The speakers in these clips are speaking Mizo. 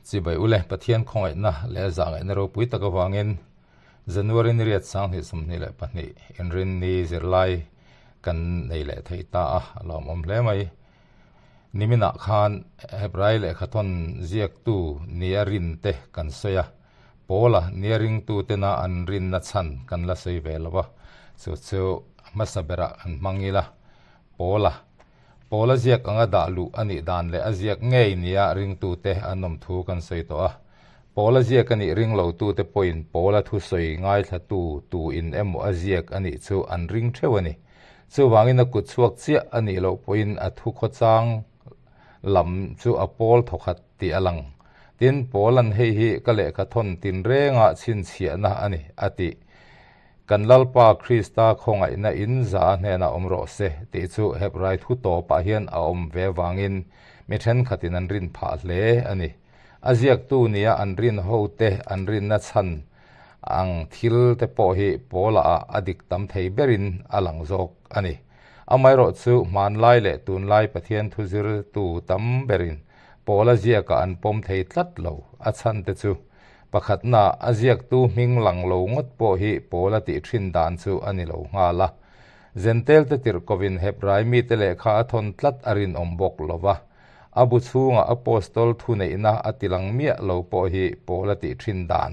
Chibai ule Pathian khawngaihna leh a zahngaihna ropui tak avangin January ni riat 2022 inrinni zirlai kan nei leh thei ta a, a lawmawm hle mai. Niminah khan Hebrai lehkhathawn ziaktu nia rinte kan sawi a, Paula nia ringtutena an rinna chhan kan la sawi ve lo va, chu chu hmasa berah kan hmang ila. Paula Paula ziak anga dah luh a nih dan leh a ziak ngei nia ringtute an awm thu kan sawi tawh a. Paula ziak a nih ring lotute pawhin Paula thusawi ngaithlatu tu in emaw a ziak a nih chu an ring theuh a ni. Chuvangin a kut chhuak chiah a nih loh pawhin a thu khawchang lam chu a pawl thawkhat tih a lang. Tin, Paula'n hei hi ka lehkha thawn tinrengah chhinchhiahna a ni a tih. Kan Lalpa Krista khawngaihna in za a hnenah awm rawh se tih chu Hebrai thu tawpah hian a awm ve vangin mi thenkhatin an rin phah hle a ni. A ziaktu nia an rin hote an rinna chhan ang thil te pawh hi Paula ah a dik tam thei berin a lang zawk a ni. Amaherawhchu hmanlai leh tunlai Pathian thu zirtu tam berin Paula ziakah an pawm thei tlat lo a chhan te chu Pakhatna, a ziaktu hming lang lo ngawt pawh hi Paula tih thin dan chu a ni lo nghal a. Zentelte tirhkovin Hebrai mite lehkha a thawn tlat a rinawm bawk lo va. A bu chhunga Apostol thuneihna a ti lang miah lo pawh hi Paula tih thin dan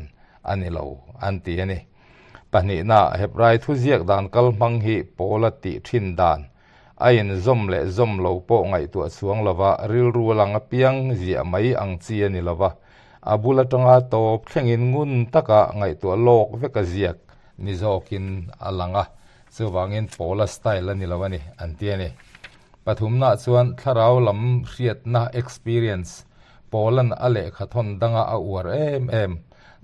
a ni lo an ti a ni. Pahnihna, Hebrai thuziak dan kalhmang hi Paula tih thin dan A inzawm leh zawm lo pawh ngaihtuah chuang lova rilru lang apiang ziah mai ang chi a ni lova, a bul atanga tawp thlengin ngun taka ngaihtuah lawk vek a ziak ni zawkin a lang a, chuvangin Paula style a ni lo a ni an ti a ni. Pathumnaah chuan thlarau lam hriatna, experience, Paula'n a lehkha thawn danga a uar em em,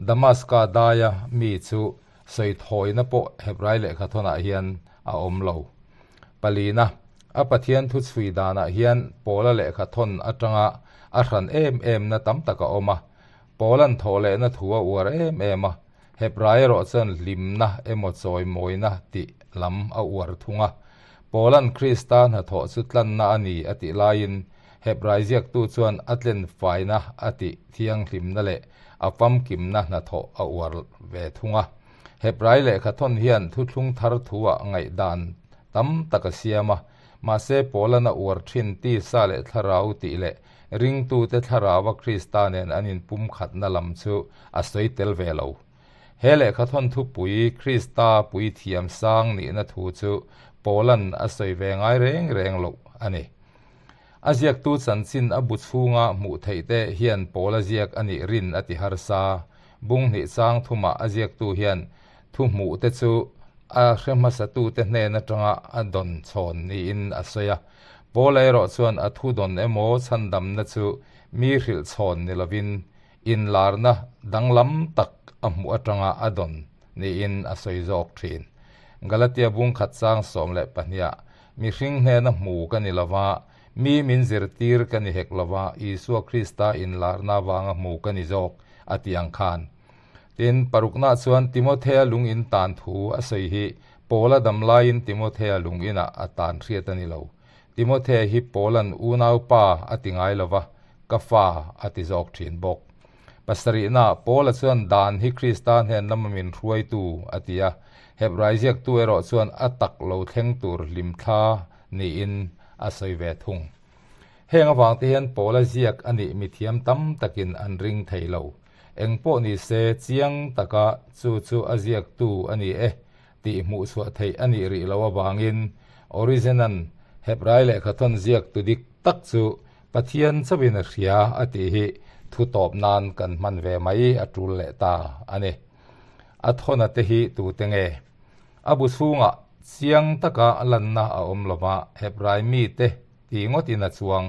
Damaska daia mi chu Sawi thawina pawh Hebrai lehkha thawnah hian a awm lo. Palina, a Pathian thu chhui danah hian Paula lehkha thawn atanga a hran em emna tam tak a awm a. Paula'n thawhlehna thu a uar em em a, Hebrai erawh chuan hlimna emaw chawimawina tih lam a uar thung a. Paula'n Krista hnathawh chu tlanna a ni a tih laiin Hebrai ziaktu chuan a tlenfaina a tih thianghlimna leh a famkimna hnathawh a uar ve thung a. Hebrai lehkha thawn hian thuthlung thar thu-ah ngaihdan tam tak a siam a, mahse Paula'n a uar thin tisa leh thlarau tih leh ringtute thlaraua Krista nen an inpumkhatna lam chu a sawi tel ve lo. He lehkha thawn thupui Krista puithiam sang nihna thu chu Paula'n a sawi ve ngai reng reng loh a ni. A ziaktu chanchin a bu chhunga hmuh theih te hian Paula ziak a nih rin a ti harsa. Bung hnih chang thumah a ziaktu hian thu hmuh te chu a hre hmasatute hnen atanga a dawn chhawn niin a sawi a. Paula erawh chuan a thu dawn emaw chhandamna chu mi hrilh chhawn ni lovin inlarna danglam tak a hmuh atanga a dawn niin a sawi zawk thin. Galatia bung khat chang 12ah Mihring hnena hmu ka ni lova, mi min zirtir ka ni hek lova, Isua Krista inlarna avanga hmu ka ni zawk, a ti ang khan. Tin, paruknaah chuan Timothea lung in tan thu a sawi hi Paula dam laiin Timothea lung inah a tan hriat a ni lo. Timothea hi Paula'n unaupa a ti ngai lova, ka fa a ti zawk thin bawk. Pasarihna, Paula chuan dan hi Krista hnen lama min hruaitu a ti a, Hebrai ziaktu erawh chuan a tak lo thleng tur hlimthla niin a sawi ve thung. Heng avangte hian Paula ziak a nih mithiam tam takin an ring thei lo. Eng pawh ni se, chiang taka chu chu a ziaktu a ni e tih hmuhchhuah theih a nih rih loh avangin Origen-a'n Hebrai lehkhathawn ziaktu dik tak chu Pathian chauhin a hria a tih hi thu tawp nan kan hman ve mai a tul leh ta a ni. A thawna te hi tute nge? A bu chhungah chiang taka lanna a awm lo va, Hebrai mite ti ngawtin a chuang.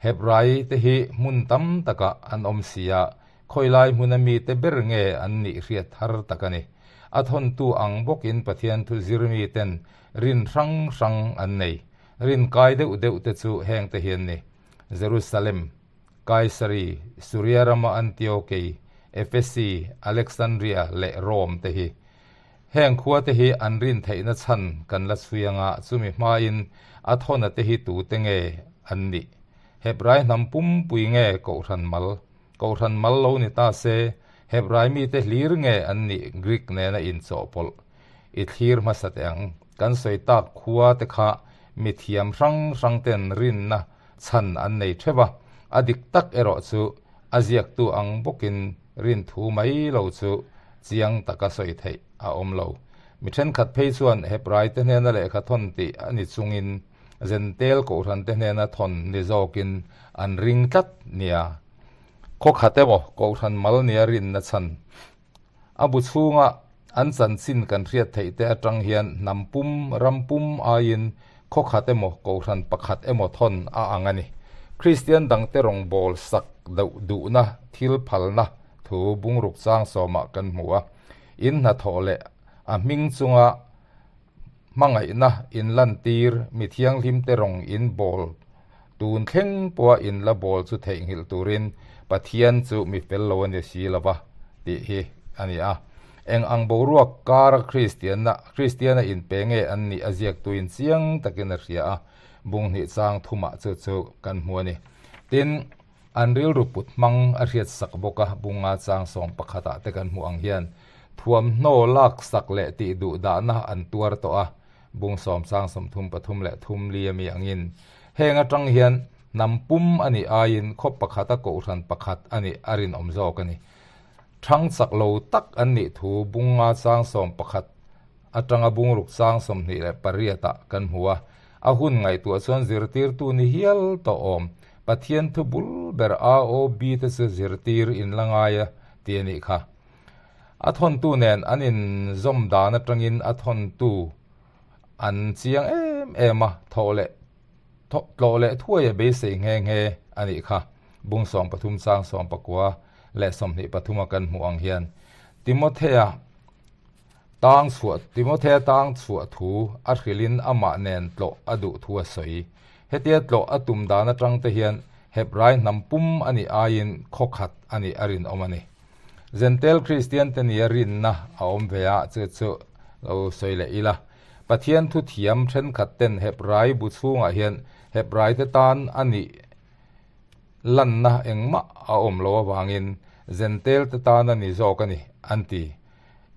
Hebrai te hi hmun tam takah an awm si a, khawilai hmuna mite ber nge an nih hriat har tak a ni. A thawntu ang bawkin Pathian thu zir miten rin hrang hrang an nei. Rinkai deuh deuh te chu heng te hian ni, Jerusalem, Kaisari, Suria rama Antiokei, Efesi, Alexandria leh Rome te hi. Heng khua te hi an rin theihna chhan kan la chhui anga chumi hmain a thawna te hi tute nge an nih? Hebrai hnam pumpui nge Kohhran mal? Kohhran mal lo ni ta se, Hebrai mite hlir nge an nih Greek nena inchawhpawlh i thlir hmasa teh ang. Kan sawi tak khua te kha mi thiam hrang hrang ten rinna chhan an nei theuh a, a dik tak erawh chu a ziaktu ang bawkin rinthu mai lo chu chiang taka sawi theih a awm lo. Mi thenkhat phei chuan Hebrai te hnena lehkha thawn tih a ni chungin Zentel kohhran te hnena thawn ni zawkin an ring tlat nia. Khaw khat emaw kohhran mal nia rinna chhan a bu chhunga an chanchin kan hriat theih te atang hian hnam pum, ram pum aiin khaw khat emaw kohhran pakhat emaw thawn a ang a ni. Kristian dangte rawngbâwl sak deuh duhna thil phalna thu bungruk chang sawmah kan hmu a, in hnathawh leh a hming chunga Hmangaihna in lantir mi thianghlimte rawng in bawl tun thleng pawha in la bawl chu theihnghilh turin Pathian chu mi fel lo a ni si lo va tih hi a ni a. Eng ang boruak kara Kristianna Kristiana inpe nge an nih a ziaktuin chiang takin a hria a, bunghnih chang thumah chu chu kan hmu a ni. Tin, An rilru put hmang a hriat sak bawk a, bunga chang sawm pakhatah te kan hmuh ang hian thuamhnaw lak sak leh tih duh dahna an tuar tawh a, bung sawm chang 33 leh thum li ami angin heng atang hian hnam pum a nih aiin khaw pakhata kohhran pakhat a nih a rinawm zawk a ni. Thang chak lo tak an nih thu bunga chang 11 atanga bungruk chang 28 ah kan hmu a, a hun ngaihtuah chuan zirtirtu ni hial tawh awm. Pathian thu bul ber AOB te chu zirtir in la ngai a ti a nih kha. A thawntu nen an inzawm dan atangin a thawntu an chiang em em a, thawh leh tlawh leh thuai a beisei nghe nghe a nih kha. Bung 13 chang 19 leh 23 a kan hmuh ang hian Timothea Tang chhuah Timothea tang chhuah thu a hrilhin amah nen tlawh a duh thu a sawi. Hetia tlawh a tum dan atang te hian Hebrai hnam pum a nih aiin khaw khat a nih a rinawm a ni. Zentel Kristian te nia rinna a awm ve a, chu chu lo sawi leh ila. Pathian thu thiam thenkhat ten Hebrai bu chhungah hian Hebrai te tan a nih lanna engmah a awm lo avangin Zentel te tan a ni zawk a ni, an ti.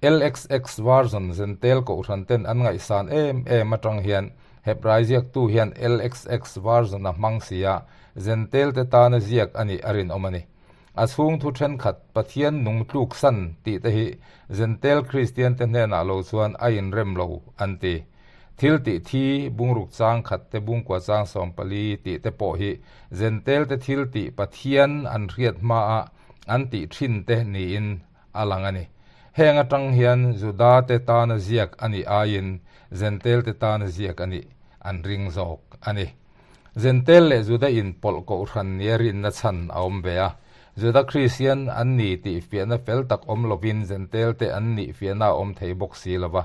LXX version Zentel kohhran ten an ngaihsan em em atang hian Hebrai ziaktu hian LXX version a hmang si a, Zentel te tana ziak a nih a rinawm a ni. A chhung thu thenkhat Pathian nung tluk san tih te hi Zentel Kristian te hnenah lo chuan a inrem lo an ti. Thil tih thi bungruk chang khat te bungkua chang 14 tih te pawh hi Zentel te thil tih Pathian an hriat hmaah an tih thin te niin a lang a ni. Heng atang hian Juda te tana ziak a nih aiin Zentel te tana ziak a nih an ring zawk a ni. Zentel leh Juda inpawlh kohhran nia rinna chhan a awm ve a. Juda Kristian an ni tih fiahna fel tak awm lovin Zentel te an nih fiahna a awm thei bawk si lo va.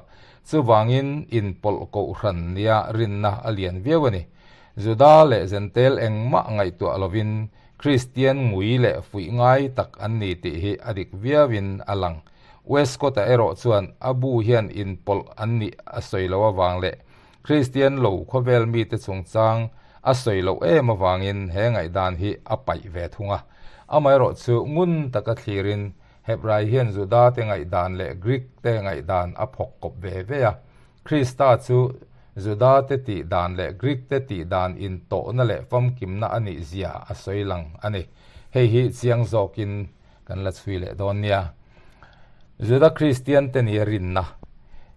Chuvangin inpawlh kohhran nia rinna a lian viau a ni. Juda leh Zentel engmah ngaihtuah lovin Kristian ngui leh fuih ngai tak an ni tih hi a dik viauin a lang. Westcott-a erawh chuan a bu hian inpawlh an nih a sawi loh avang leh Kristian lo khawvel mite chungchang a sawi loh em avangin he ngaihdan hi a paih ve thung a. Amaherawh chu ngun taka thlirin Hebrai hian Juda-te ngaihdan leh Greek-te ngaihdan a phawk kawp ve ve a. Krista chu Juda-te tih dan leh Greek-te tih dan intawhna leh famkimna a nih zia a sawi lang a ni. Hei hi chiang zawkin kan la chhui leh dawn nia. Juda Kristian-te nia rinna.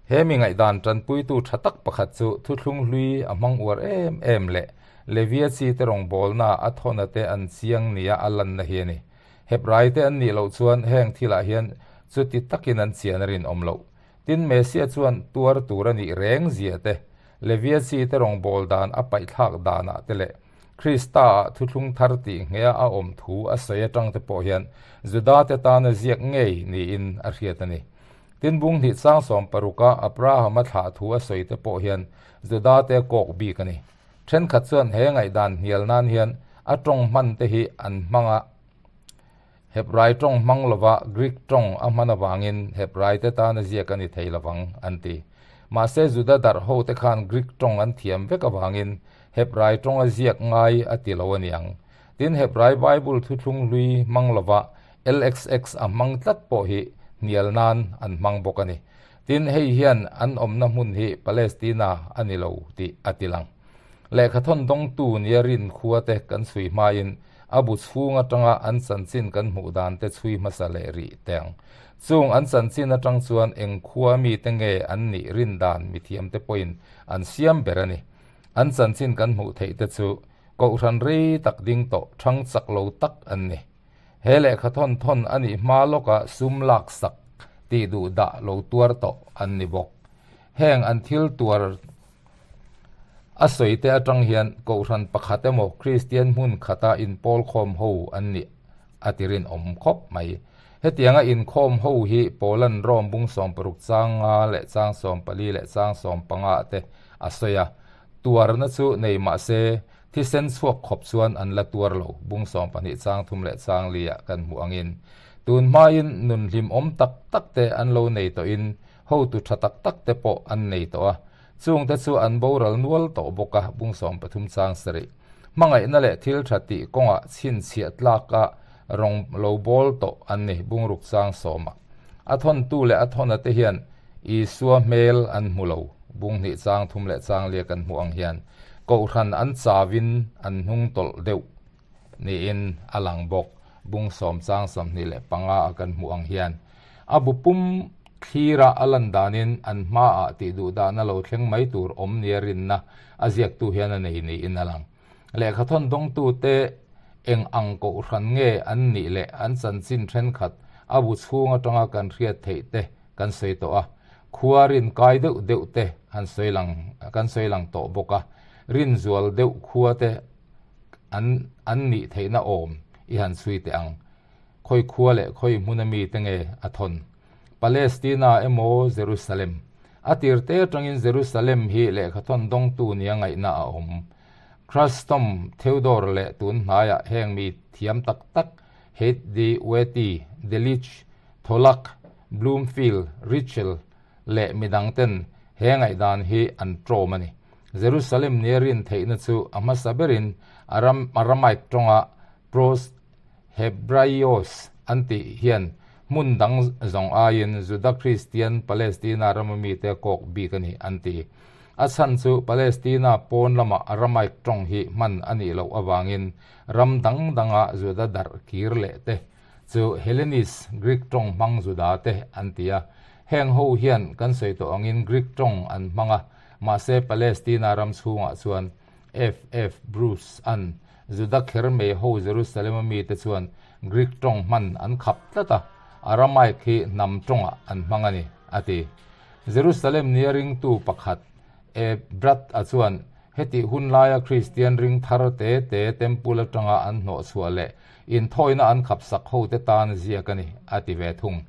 He mi ngaihdan tanpuitu tha tak pakhat chu thuthlung hlui a hmang uar em em leh Levia chite rawngbawlna a thawna te an chiang nia a lanna hi a ni. Hebraite an nih loh chuan heng thilah hian chuti takin an chian a rinawm loh. Tin, Mesia chuan tuar tur a nih reng zia te, Levia chi te rawngbâwl dan a paihthlâk danah te leh Krista-ah thuthlung thar tih ngheia a awm thu a sawi aṭang te pawh hian Juda-te tana ziak ngei niin a hriat a ni. Tin, bung hnih chang 16-a Abrahama thlah thu a sawi te pawh hian Juda-te a kâwk bik a ni. Ṭhenkhat chuan he ngaihdan hnial nan hian a ṭawng hman te hi an hmang a. Hebrai ṭawng hmang lova Greek ṭawng a hman avangin Hebraite tana ziak a ni thei lovang, an ti. Mahse Juda darh hote khan Greek ṭawng an thiam vek avangin Hebrai ṭawnga ziak ngai a ti lo a niang. Tin, Hebrai Bible thuthlung hlui hmang lova LXX a hmang tlat pawh hi hnial nan an hmang bawk a ni. Tin, hei hian an awmna hmun hi Palestina a ni lo tih a tilang. Lehkhathawn dawngtu nia rin khua te kan chhui hmain a bu chhung atanga an chanchin kan hmuh dan te chhui hmasa leh rih teh ang. Chung an chanchin atang chuan eng khua mite nge an nih rin dan mithiamte pawhin an siam ber a ni. An chanchin kan hmuh theih te chu Kohhran rei tak ding tawh thang chak lo tak an ni. He lehkha thawn thawn a nih hma lawka sum lak sak tih duh dah lo tuar tawh an ni bawk. Heng an thil tuar a sawi te atang hian Kohhran pakhat emaw Kristian hmun khata inpawl khawm ho an nih a ti rinawm khawp mai. Hetianga inkhawm ho hi Poland Rome bung 60 chang nga leh chang 14 leh chang 15 ah te a sawi a. Tuarna chu nei mah se, thisen chhuak khawp chuan an la tuar lo, bung 12 chang thum leh chang li ah kan hmuh angin. Tun hmain nun hlimawm tak tak te an lo nei tawhin hotu tha tak tak te pawh an nei tawh a, chungte chu an boral nual tawh bawk a, bung 13 chang sarih. Hmangaihna leh thil tha tih kawngah chhinchhiah tlaka rawng lo bawl tawh an ni, bungruk chang sawmah. A thawntu leh a thawna te hian Isua hmel an hmu lo, bung hnih chang thum leh chang lia kan hmuh ang hian Kohhran an chauin an hnung tawlh deuh niin a lang bawk, bung sawm chang 25 a kan hmuh ang hian. A bu pum thlira a lan danin an hmaah tih duh dahna lo thleng mai tur awm nia rinna a ziaktu hian a nei niin a lang. Lehkhathawn dawngtute eng ang kohhran nge an nih leh an chanchin thenkhat a bu chhung atanga kan hriat theih te kan sawi tawh a, khua rin kai deuh deuh te han sawi lang kan sawi lang tawh bawk a, rin zual deuh khua te an an nih theihna awm i han chhui teh ang. Khawi khua leh khawi hmuna mite nge a thawn? Palestina emaw Jerusalem? A tir te atangin Jerusalem hi lehkhathawn dawngtu nia ngaihna a awm. Chrysostom, Theodore leh tun hnaiah heng mi thiam tak tak Head, Wetty, Delitzsch, Tholak, Bloomfield, Ritschl leh midang ten he ngaihdan hi an tlawm a ni. Jerusalem nia rin theihna chu a hmasa berin Aramaic tawnga pros Hebraios an tih hian hmun dang zawng aiin Juda Kristian Palestina rama mite a kawk bik a ni an ti. A chhan chu Palestina pawn lama Aramaic tawng hi hman a nih loh avangin ram dang danga Juda darh kir leh te chu Hellenist, Greek tawng hmang Juda te an ti a. Heng ho hian kan sawi tawh angin Greek tawng an hmang a, mahse Palestina ram chhungah chuan FF Bruce an Juda kher mei ho Jerusalem-a mite chuan Greek tawng hman an khap tlat a, Aramaic hi hnam tawngah an hmang a ni, a ti. Jerusalem nia ringtu pakhat, E. Bratt-a chuan hetih hun laia Kristian ring thar te te temple atanga an hnawhchhuah leh inthawina an khapsak hote tan ziak a ni, a ti ve thung.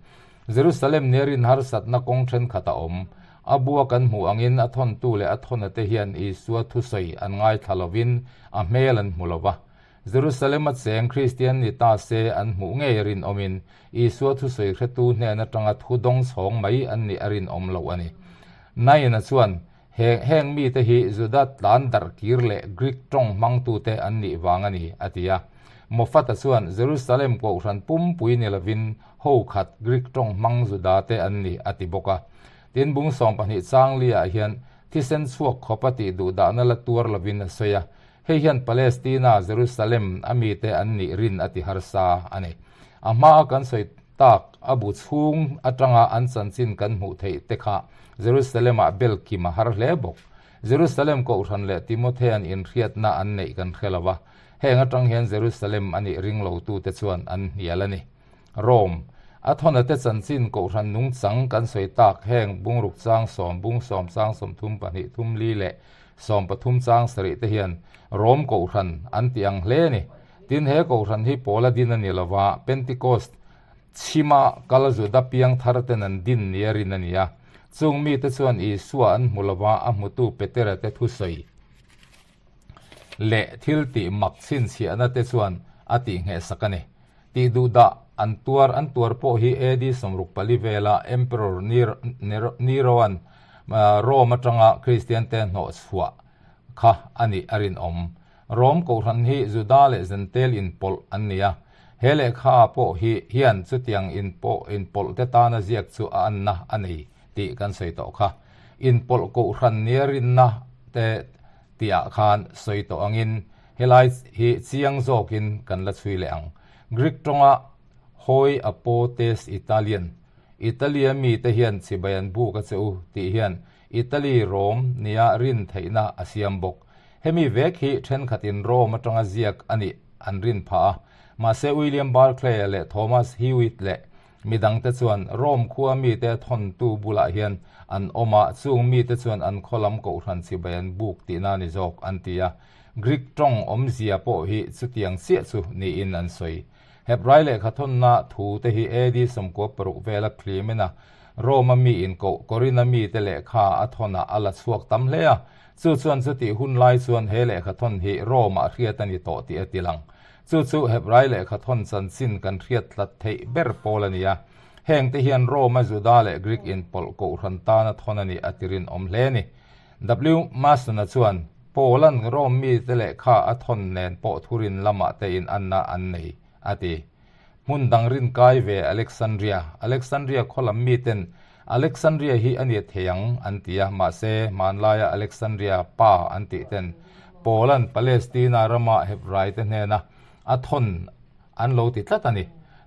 Jerusalem nia rin harsatna kawng thenkhat a awm. A bua kan hmuh angin a thawntu leh a thawnate hian Isua thusawi an ngaithla lovin a hmel an hmu lo va. Jerusalem-a cheng Kristian ni ta se an hmuh ngei a rinawmin Isua thusawi hretu hnen atanga thu dawng chhawng mai an nih a rinawm loh a ni. Nain-a chuan, He heng mite hi Juda tlan darh kir leh Greek tawng hmangtute an nih vang a ni, a ti a. Moffat-a chuan, Jerusalem kohhran pumpui ni lovin ho khat Greek tawng hmang Juda-te an ni, a ti bawk a. Tin, bung 12 chang liah hian thisen chhuak khawp a tih duh dahna la tuar lovin a sawi a. Hei hian Palestina, Jerusalem, a mite an nih rin a ti harsa a ni. A hmaa kan sawi tak a bu chhung atanga an chanchin kan hmuh theih te kha Jerusalem-ah bel kim a har hle bawk. Jerusalem Kohhran leh Timothean inhriatna an neih kan hre lo va, heng atang hian Jerusalem a nih ring lotute chuan an hnial a ni. Rome, a thawnate chanchin Kohhran nungchang kan sawi tak heng bungruk chang sawm, bung sawm chang 30 pahnih thum li leh 13 chang sarih te hian Rome Kohhran an ti ang hle a ni. Tin, he Kohhran hi Paula din a ni lo va, Pentecost chhima kal Juda piang thar ten an din nia rin a ni a. Chung mite chuan Isua an hmu lo va, a hmutu Petera te thusawi leh thil tih mak chhinchhiahna te chuan a tihnghehsak a ni. Tih duhdah an tuar an tuar pawh hi AD 64 vela Emperor Nero-a'n Rome atanga Kristiante hnawhchhuah kha a nih a rinawm. Rom Kohhran hi Juda leh Zentel inpawlh an ni a, he lehkha pawh hi hian chutiang inpawh inpawlh te tana ziak chu a anna a nei tih kan sawi tawh kha. Inpawlh Kohhran nia rinna te tihah khan sawi tawh angin helai hi chiang zawkin kan la chhui leh ang. Greek tawnga Hoi Apotes Italian, Italy-a mite hian chibai an buk a che u tih hian Italy Rome nia rin theihna a siam bawk. Hemi vek hi thenkhatin Rome atanga ziak a nih an rin phah a, mahse William Barclay-a leh Thomas Hewitt leh midangte chuan Rome khua mite thawntu bulah hian an awm a, chung mite chuan an khaw lam kohhran chibai an buk tihna a ni zawk an ti a. Greek tawng awmzia pawh hi chutiang chiah chu niin an sawi. Hebrai lehkha thawnna thu te hi AD 96 vela Clement-a Rome-a mi inkoh Corinth-a mite lehkha a thawnah a la chhuak tam hle a, chu chuan chutih hun lai chuan he lehkha thawn hi Rome-ah hriat a ni tawh tih a ti lang. Chu chu Hebrai lehkha thawn chanchin kan hriat tlat theih ber pawl a ni a, hengte hian Rome-a Juda leh Greek inpawlh kohhran tana thawn a nih a ti rinawm hle a ni. W. Mason-a chuan Paul-a'n Rome mite lehkha a thawn nen pawh thurin lamah te inanna an nei, a ti. Hmun dang rin kai ve Alexandria. Alexandria khaw lam miten Alexandria hi a ni thei ang an ti a, mahse hmanlaia Alexandria pa an tih ten Paul-a'n Palestina rama Hebraite hnena a thawn an lo ti tlat a ni.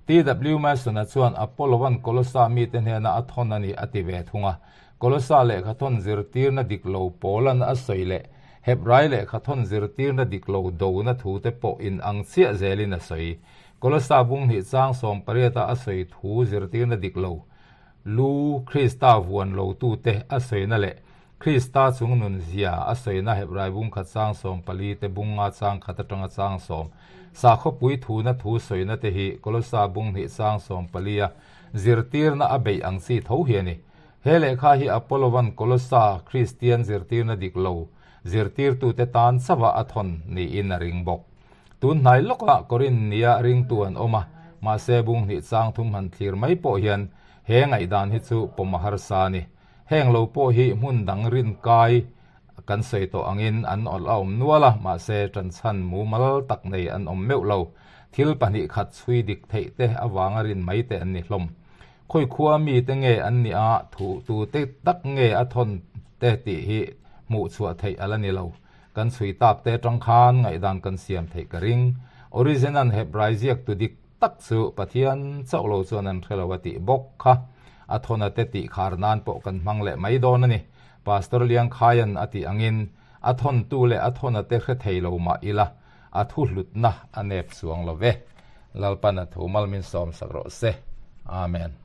TW Mason-a chuan Apollo-a'n Kolossa mite hnena a thawn a ni a ti ve thung a. Kolossa lehkhathawn zirtirna dik lo Paul-a'n a sawi leh Hebrai lehkhathawn zirtirna dik lo dona thute pawh in ang chiah zelin a sawi. Kolossa bung hnih chang sawmpariata a sawi thu zirtirna dik lo lu Krista vuan lotute a sawina leh Krista chung nun zia a sawina Hebrai bung khat chang 14 te bunga chang khat atanga chang sawm sakhawpui thuna thu sawina te hi Kolossa bung hnih chang 14 a zirtirna a beih ang chi tho hi a ni. He lehkha hi Apollo-a'n Kolossa Kristian zirtirna dik lo zirtirtute tan chauha a thawn niin a ring bawk. Tun hnai lawkah Korinth nia ringtu an awm a, mahse bung hnih chang thum han thlir mai pawh hian he ngaihdan hi chu pawm a harsa a ni. Heng lo pawh hi hmun dang rin kai kan sawi tawh angin an awlh a awm nual a, mahse ṭanchhan mumal tak nei an awm meuh lo. Thil pahnih khat chhui dik theih te avanga rin mai te an ni hlawm. Khawi khua mite nge an nih a, thu tute tak nge a thawn te tih hi hmuh chhuah theih a la ni lo. Kan chhui tak te atang khan ngaihdan kan siam theih ka ring. Origen-a'n Hebrai ziak tu dik tak chu Pathian chauh lo chuan an hre lo a tih bawk kha. A thawna te tih khar nan pawh kan hmang leh mai dawn a ni. Pastor Liangkhaia'n a tih angin a thawntu leh a thawna te hre thei lo mah ila a thu hlutna a nep chuang lo ve. Lalpan a thu mal min sawm sak rawh se. Amen.